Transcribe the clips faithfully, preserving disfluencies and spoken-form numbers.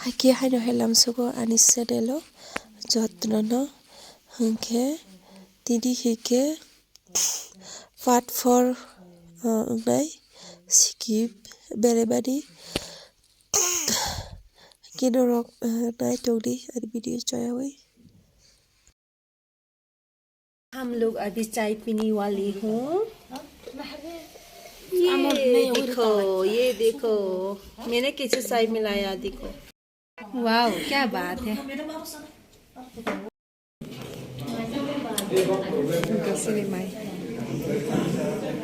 Hakhe haino hai lamsogo ani channel o jotno no hwnkhe tini hwnkhe part four, uh, wngnai skip beremani. Khe norok, uh, nai tongdi ani video choyawi. हम लोग अभी चाय पीने वाले हूँ। ये देखो, ये देखो, मैंने कैसे चाय मिलाया, देखो। वाओ, क्या बात है। Kasini mai.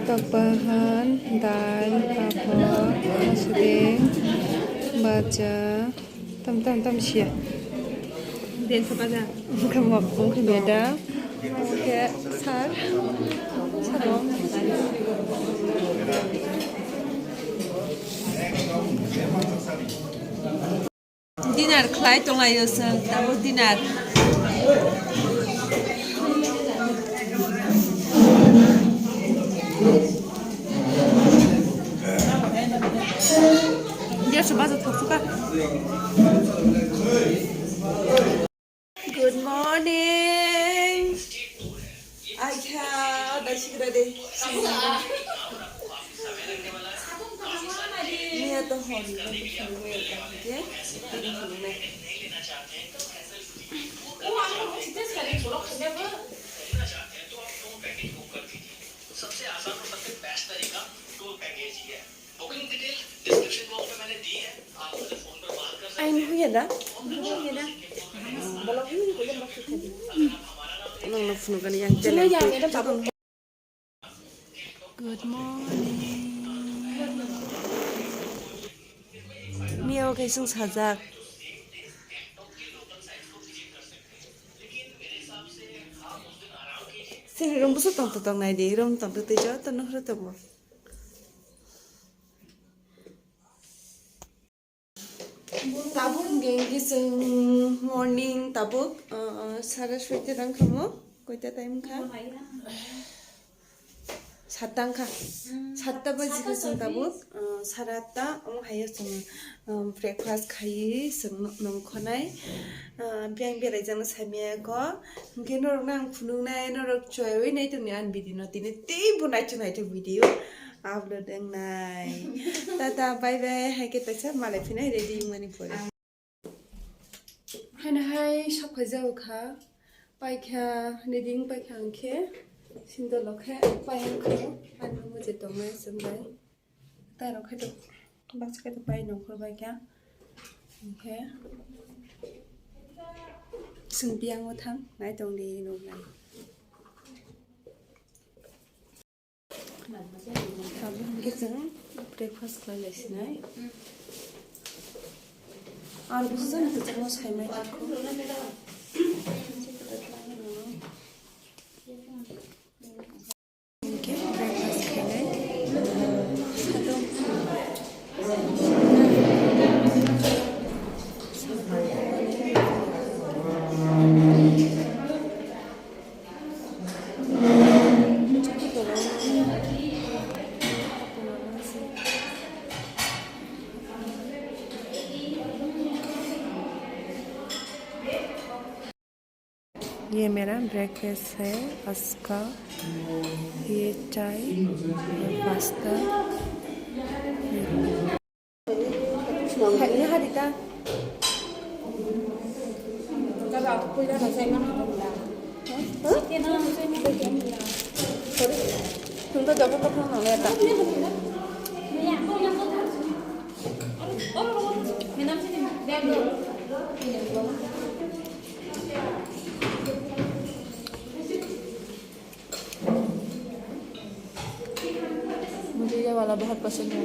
Tok bahan, dal, papor, masudeng, baja. Tam, tam, tam, sia. Bel khe baja. Bwkha mok, bwkha beda. Bwkha sar. Sar. Dinner khlai tonglaio chwng, tabuk dinner. Dia se baja thok suka. Good morning. Ai kha, dai sigra de. Miya to hon, hon, hon, hon, hon, hon, hon. Ai, nuhuya da? Nuhuya da. Nang no phunukani yang. Chwla yang, chwla yang. Good morning. Miya o kaisung sajak. Sini room busu tong tong nai di, room tong tong tei joto nuhur tongo. Tabuk hwnkhe chwng morning tabuk, uh, sara soita tang kha mo, koita time kha? Satta wngkha. Satta baji kha chwng tabuk, uh, sara atta omo haio chwng, um, breakfast khaiwi chwng nongkhornai. Uh, biyang beraijak no samya kho. Hwnkhe norok no ang phunuknai, norok choyawi nai tongni ani video no tini teibo naichuk naichuk video upload wngnai. Tata, bye bye, hai khe taisa malai phinai ready wngmani pore. Haino hai sok khaijak kha, paikha ready wng paikha hwnkhe sindolo khe pai wngkha ani mujai tongnai chwng bai. Tai rok khe to baksa khe to pai nongkhor bai kha. Hwnkhe chwng biyang o thang nai tong di nuknai. Tabuk hwnkhe chwng breakfast khlai lai sinai. Ang busu jani kwchangma saimai tongkho. Hwnkhe breakfast khainai. ये मेरा ब्रेकफास्ट है आज का, ये चाय, ये पास्ता, ये मुझे ये वाला बहुत पसंद है।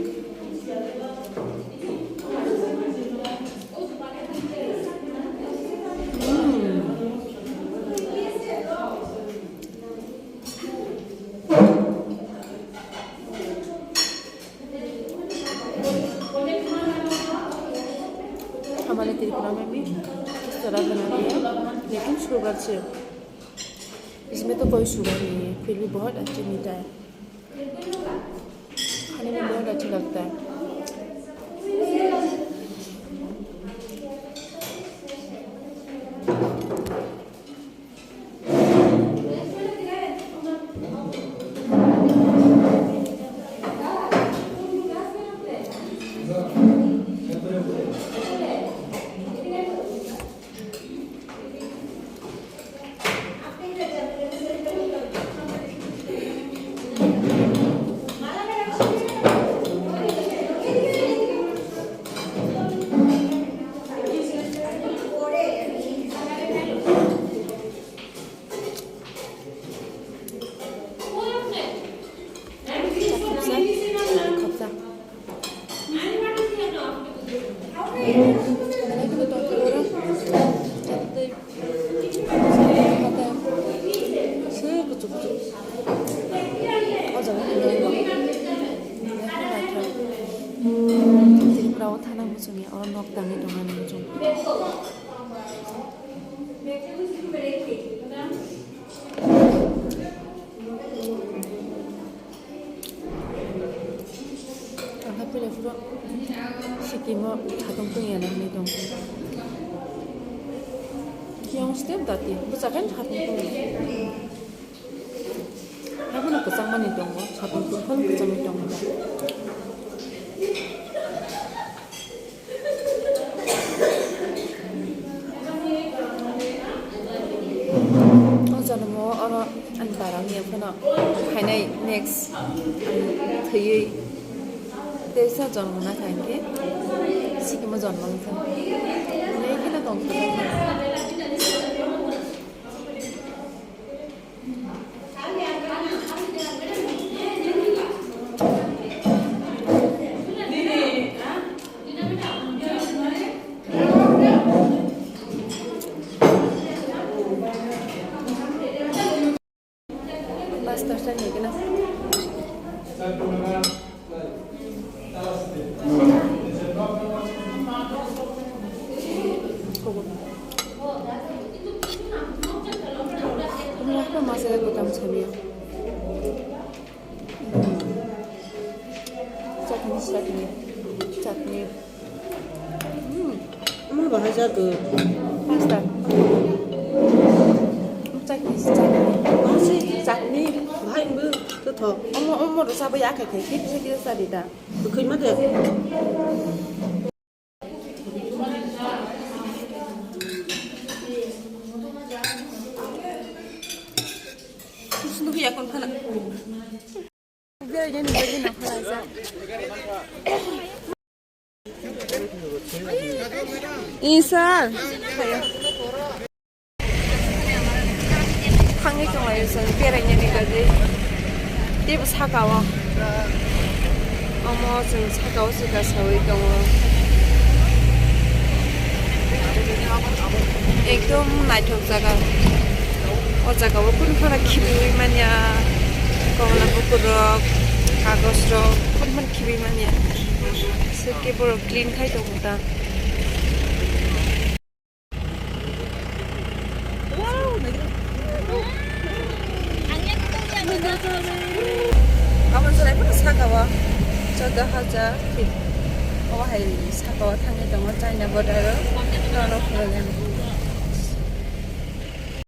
हमारे त्रिपुरा में भी इस तरह बनाते हैं, लेकिन शुगर से। इसमें तो कोई शुगर नहीं है, फिर भी बहुत अच्छा मीठा है, खाने में बहुत अच्छा लगता है। Chwngya oro nok tangwi tongmani chwng. Ang khe puila phuru sikimo khatungtwng ya nang hinwi tong. Yang step dati bwsakhe khatungtwng. Habono kwchangmani tongo, khatungtwng phano kwchangwi tongo. O jonomo oro ani barani phano phainai next thwiwi teisa jonomo na kha hinkhe sikimo jonomo wngkha. Lekheno tongthok. Pastor sa ni kena. Masa ya kota msania. Chutney, chutney, chutney. Hmm. Omo bahai jago. Pasta. Chutney, chutney. Omo se chutney. Bahai bo to tho. Omo, omo ro sabo ya kai kai. Kit se kit sa di da. Bukhui ma de. Sunu ya kon phana. Ee, sir. Thangwi tonglaio chwng berainani bagwi. Teibo saka o. Omo chwng saka o se kasawi tongo. Ekdom naithok jaga. O jaga o kunu phano khibiwi manya. Komla bukur rok, kagoj rok, kunu phano khibiwi manya. Sir khe borok clean khai tongo ta. Aboni salai phano saka o chwddo hajar feet. Obo hai saka o thangwi tongo China border o. Nono phwrwngya.